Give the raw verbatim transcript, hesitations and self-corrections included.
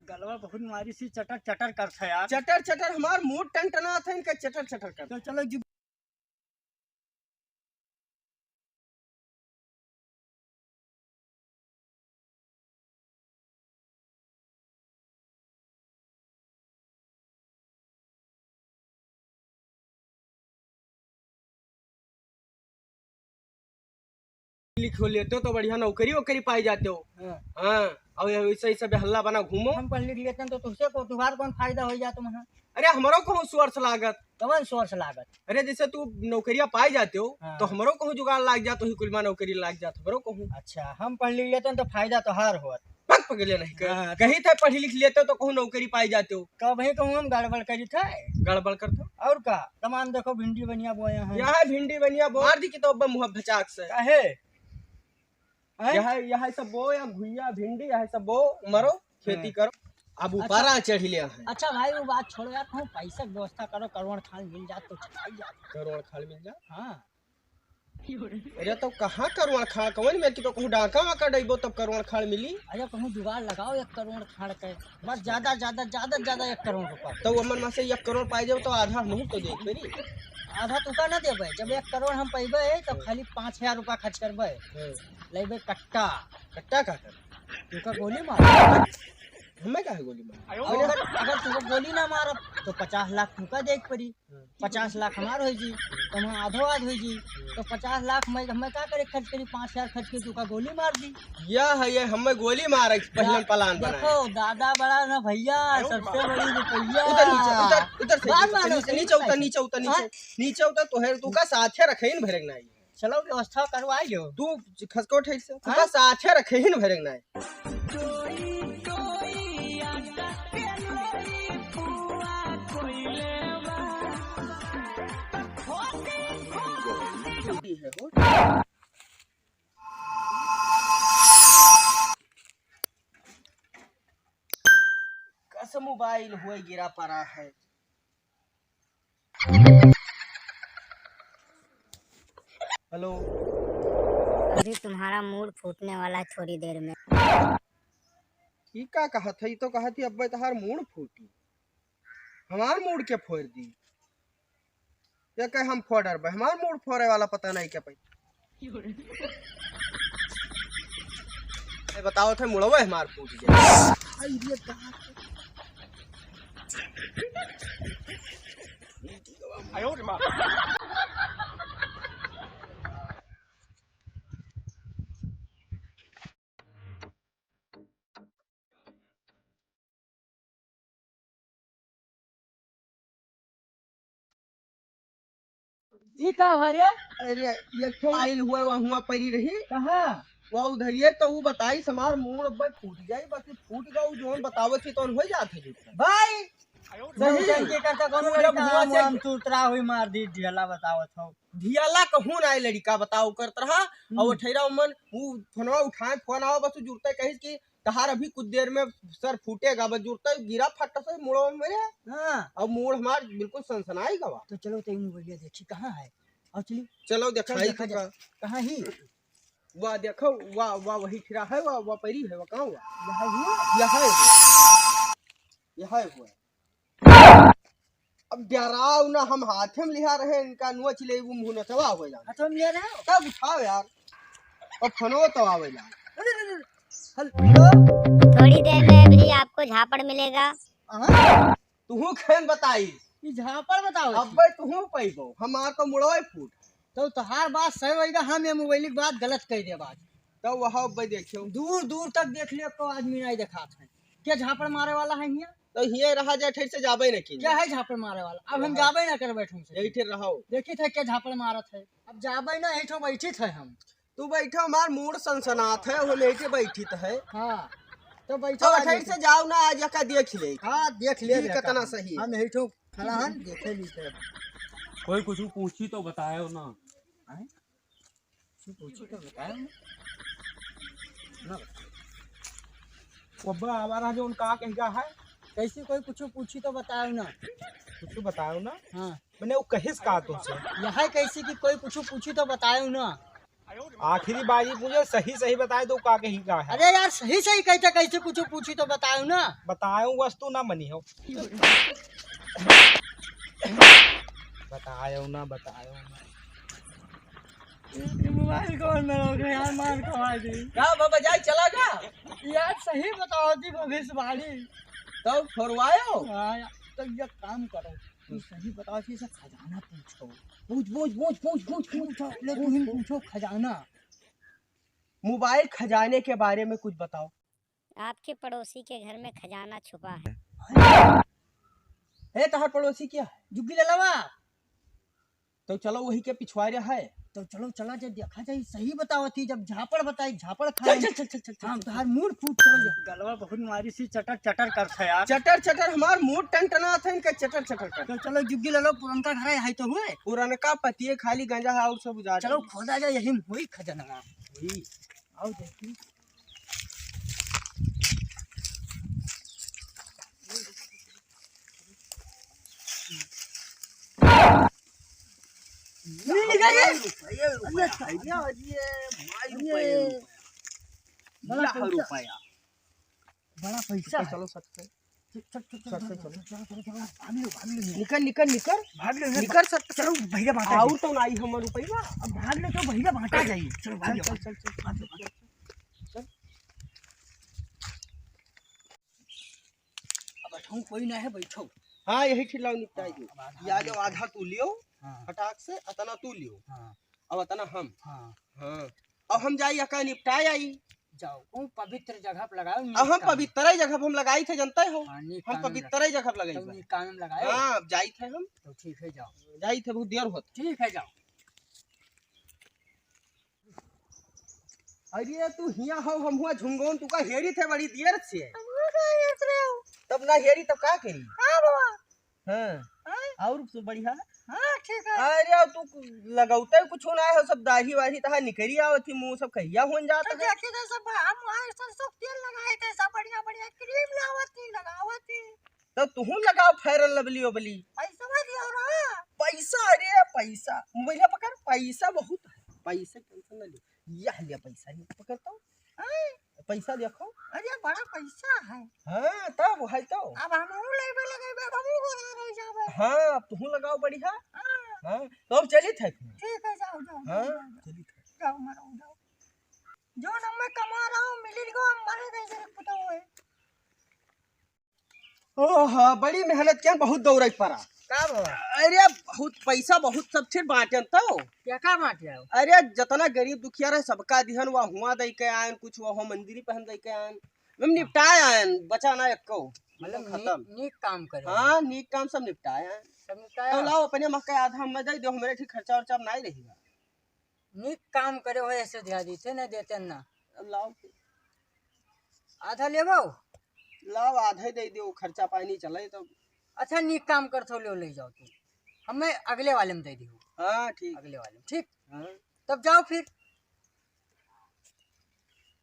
गलवा बहुत मारी सी चटर चटर करत है यार। चटर चटर हमार मूड टनटनात है, इनका चटर चटर कर। तो चलो जी। लिख लेते हो तो बढ़िया नौकरी वोकरी पाई जाते हो। हाँ। हाँ, और ये ऐसे, ऐसे बेहल्ला बना घूमो। हम पढ़ लिख लेते हैं तो तुझसे को, तुम्हारा कौन फायदा हो जात वहाँ? अरे, हमरो कहूँ source लागत। कवन source लागत? अरे, जैसे तू नौकरिया पाई जाते हो, हाँ। तो हमरो कहूँ जुगाड़ लाग जात, वही कुल मा नौकरी लाग जात, हमरो कहूँ। अच्छा, हम पढ़ लिख लेते हैं तो फायदा तोहार होत। पग पगले नहीं कर। हाँ। कहीं थे पढ़ लिख लेते हो तो कहूँ नौकरी पाई जाते हो। कब है कहूँ हम गड़बड़ करी थे? गड़बड़ करते हो? और का? तमान देखो भिंडी बनिया बोए हैं। यहाँ भिंडी बनिया बो। मार दी कि तो अब मुँह भचाक से। काहे? हैं? यह, यह सब बो या घुइया भिंडी, यह सब बो, मरो, खेती हाँ। करो। अब अच्छा। ऊपरा चढ़ लिया है। अच्छा भाई, वो बात छोड़ो यार, कहूँ पैसा के व्यवस्था करो, करोड़ खान मिल जात तो चलाई जात। करोड़ खान मिल जात? हाँ। अरे तो कहाँ करोड़ खान, कौन मेर की तो कहूँ डाका वाका डइबो तब करोड़ खान मिली। अरे कहूँ जुगाड़ लगाओ एक करोड़ खान के, बस ज्यादा, ज्यादा, ज्यादा, ज्यादा एक करोड़ रुपया। तो वो मन में से एक करोड़ पाई जाओ तो आधा मुँह तो दे मेरी। आधा तुका ना देबे, जब एक करोड़ हम पैबे तो हाँ। खाली पाँच हजार रुपया खर्च करबे। हाँ। लेबे कट्टा। कट्टा का कर? तुका गोली मार। हमें काहे गोली मार? और अगर, अगर तुका गोली ना मारब तो पचास लाख तुका देख पड़ी, हाँ। पचास लाख हमार हो जी, तो हम आधो आध हो जी, तो पचास लाख मैं, मैं का करे खर्च करी, पाँच हजार खर्च करी, तुका गोली मार दी। यह है, ये हमें गोली मारे, पहले दा-, plan बनाए। देखो, दादा बड़ा ना भैया, सबसे बड़ी रुपया। उतर नीचे, उतर, उतर से, बात नीचे, मानो, नीचे, सही नीचे उतर, बात है। नीचे उतर, नीचे, हाँ? नीचे उतर, तो है, तुका साथे रखे ही न भरेक नहीं। चलो, व्यवस्था करवाई लो। तू खसको ठेठ से, हाँ? तुका साथे रखे ही न भरेक नहीं। कस मोबाइल होए गिरा पड़ा है। हेलो। अभी तुम्हारा मूड फूटने वाला है थोड़ी देर में। ई का कहत है? ई तो कहत ही, "अब्बे तहार मूड फूटी।" हमार मूड के फोड़ दी? या कहे हम फोड़ डरबे? हमार मूड फोड़े वाला पता नहीं क्या पाई। ए, बताओ थे मुड़वे हमार फूट जाए। आई रे बाप। आयो रे माँ। ई का भा रे? अरे, एक ठो आइल हुआ, वहाँ हुआ पड़ी रही। कहाँ? वो उधर ये तो वो बताई, हमार मूड़ अब फूट जाई, बाकी फूट गया, वो जोन बतावत ही तौन हो जात है जूता। भाई, नहीं। जब हुआ से हम तुरतरा हुई मार दी, ढियाला बतावत हो। ढियाला कहूँ ना लड़िका बताओ करत रहा, हम्म। और ठहरा मन, वो फोनवा उठाए, फोन आवा, बस वो जुड़ते कहिस कि तहार अभी कुछ देर में सर फूटेगा, बस जुड़ता ही गिरा फट से मुड़वा में मेरे। हाँ। अब मूड़ हमार बिल्कुल सनसनाई गवा। तो चलो, ते मोबाइल देखी कहाँ है, और चली। चलो, चल, दिखाई देखा तो जाए। का। कहाँ ही? वाह, देखो, वाह, वाह, वही ठिरा है, वाह, वाह, परी है, वाह, कहाँ हुआ? यहाँ हुआ? यहाँ हुआ। यहाँ हुआ। अब डराओ ना, हम हाथे में लिहा रहे, इनका नोच ले, वो मुंह नचवा हो जाए। हाथों में लिहा रहे हो? तब उठाओ यार, और फोनो तो आवे यार। अरे, अरे, अरे, हेलो। थोड़ी देर में भी आपको झापड़ मिलेगा। हाँ? तुहू खेन बताई। ई झापड़ बताओ। अब्बे तुहू पैबो, हमार तो मुड़वे फूट। तो तोहार बात सही होइगा, हम ये मोबाइल की बात गलत कह दे बात। तो वह अब्बे देखियो। दूर दूर तक देख लियो, को आदमी नहीं देखात है। क्या झापड़ मारे वाला है हियाँ? तो हियाँ रहा जा, ठेठ से जाबे न की। क्या है झापड़ मारे वाला? अब हम जाबे न कर बैठे हमसे। यही ठेठ रहो। देखी थे क्या झापड़ मारत है। अब जाबे न, यही ठो बैठी थे हम। तू बैठो, हमार मूड़ सनसनात है, हम यही ठे बैठी तो है। हाँ, तो बैठो तो आज ठेठ से जाओ ना, आज एका देख ले। हाँ, देख ले, जी, देखा कितना हम। सही है। हम यही ठो खड़ा हन, देखे ली थे। कोई कुछ पूछी तो बतायो ना। आए? कुछ पूछी तो बतायो ना। ना बतायो। वो अब्बा आवारा जो उनका कह गया है। कैसे कोई कुछ पूछी तो बतायो ना। कुछ बतायो ना। हाँ। मैंने वो कहिस का तुमसे? यह है कैसे कि कोई कुछ पूछी तो बतायो ना। आखिरी बाजी पूछे, सही सही बताए दो, का कही का है। अरे यार, सही सही कहते, कैसे कुछ पूछी तो बताओ ना। बताओ, वस्तु ना मनी हो। बताओ ना, बताओ ना। ये मोबाइल कौन ना हो गया यार, मार खवा दी। का बाबा, जाए चला का? यार, सही बताओ जी, भविष्यवाणी। तब फोरवायो? हाँ यार, तो ये काम करो, तू सही बताओ कि इसे खजाना पूछो। पूछ, पूछ, पूछ, पूछ, पूछ, पूछ। पूछो, ले, तू ही पूछो खजाना। मोबाइल खजाने के बारे में कुछ बताओ। आपके पड़ोसी के घर में खजाना छुपा है। ए, तहार पड़ोसी क्या है? जुग्गी ललवा। तो चलो, वही के पिछुआरे है। तो चलो, चला जे देखा जाए, सही बतावत ही, जब झापड़ बताई, झापड़ खाए। चल, चल, चल, चल, चल, चल, हाँ, चल। तहार मूड फूट, चलो जा। गलवा बहुत मारी सी चटर चटर करत है यार। चटर चटर, हमार मूड टनटनात है, इनका चटर चटर कर। तो चलो, जुग्गी ललवा, पुरनका घर है, है तो हुए। पुरनका पतिये खाली गंजा है, और सब उजाड़ चलो, है। खोदा जाए, यही में होई खजाना। वही। आओ देखी। मिल गए। रुपया, रुपया, रुपया, रुपया। बड़ा लाख पैसा। रुपया। बड़ा पैसा है। चलो, सट से। चल, चल, चल, चल, सट से चल, चलो। चल, चल, चल, भाग लो, भाग लो। निकल, निकल, निकल। भाग लो, निकल, सट से। चलो, भैया बांटा और जाए। तो नाई हमर रुपया। अब भाग लो तो भैया बांटा जाए। चलो, भाग लो। चल, चल, चल, चल। चल। अब बैठो, कोई ना है, बैठो। हाँ, यही ठिलाओ निपटाई दो। हाँ, अब आधा या हम जो लोग आधा तू लियो, हाँ। फटाक से, अतना तू लियो। हाँ। अब अतना हम। हाँ। हाँ। अब हम जाई, अका निपटाए आई। जाओ, वो पवित्र जगह पर लगाओ, अब हम निकाल। पवित्र जगह पर हम लगाई थे, जनते हो। हाँ, निकाल हम पवित्र जगह पर लगाई तो बा। निकाल लगाओ। हाँ, अब जाई थे हम। तो ठीक है, जाओ। जाई थे, बहुत देर होत। ठीक है, जाओ। अरे तू हिया हो, हम हुआ झुंगोन, तू का हेरी थे बड़ी देर से। हम हुआ का हेरत रहे हो? तब ना हेरी तब का करी? हाँ बाबा। हाँ। हाँ? और सब बढ़िया? हाँ, ठीक है। अरे तू लगौते कुछ ना है, सब दाढ़ी वाढ़ी तहा निकरी आवत ही, मुंह सब कहिया होन जात तो है। देखी तो सब हम वहाँ सरसों के तेल लगाए थे, सब बढ़िया बढ़िया क्रीम लावत थी, लगावत थी। तो तुहूँ लगाओ Fair and Lovely ओबली। पैसा दियो ना। पैसा, अरे पैसा, मोबाइल पकड़, पैसा बहुत है, पैसा tension ना ले। यह ले पैसा, ये पकड़ तो। हैं? पैसा देखो। अरे बड़ा पैसा है। हाँ, तब है तो। अब हमहू लेबे लगेबे, अब हमहू गोरा रह जाबे। हाँ, अब तुहूँ लगाओ बढ़िया। हाँ। हाँ, तो अब चलित है फिर। ठीक है, जाओ, जाओ, हाँ, जाओ, जाओ। चलित है। जाओ, मरो, जाओ। जो नम्मे कमा रहा हूँ, मिली को हम मरे दे दे, बताओ है। ओह, बड़ी मेहनत किया, बहुत दौड़े के पड़ा। का बाबा? अरे, बहुत पैसा, बहुत सब चीज बांटन तो। क्या का बांटे हो? अरे, जतना गरीब दुखिया रहे, सबका दिहन, वह हुआ दे के आयन, कुछ वह मंदिरी पहन दे के आयन। हम निपटाए आयन, बचा ना एको। मतलब खत्म। नीक, नीक काम करे। हाँ, नीक काम सब निपटाए आयन। सब निपटाए तो आयन। लाओ, अपने मक्का आधा हमें दे दो, हमारे ठीक खर्चा वर्चा अब नहीं रहेगा। नीक काम करे हो, ऐसे दिया दी थे, नहीं देते ना। अब लाओ। आधा लेबो? लाओ, आधा ही दे दियो, खर्चा पानी चले तो। अच्छा, नीक काम कर थो, ले, ले जाओ तू। हमें अगले वाले में दे दियो। हाँ, ठीक। अगले वाले में, ठीक? हाँ। तब जाओ फिर।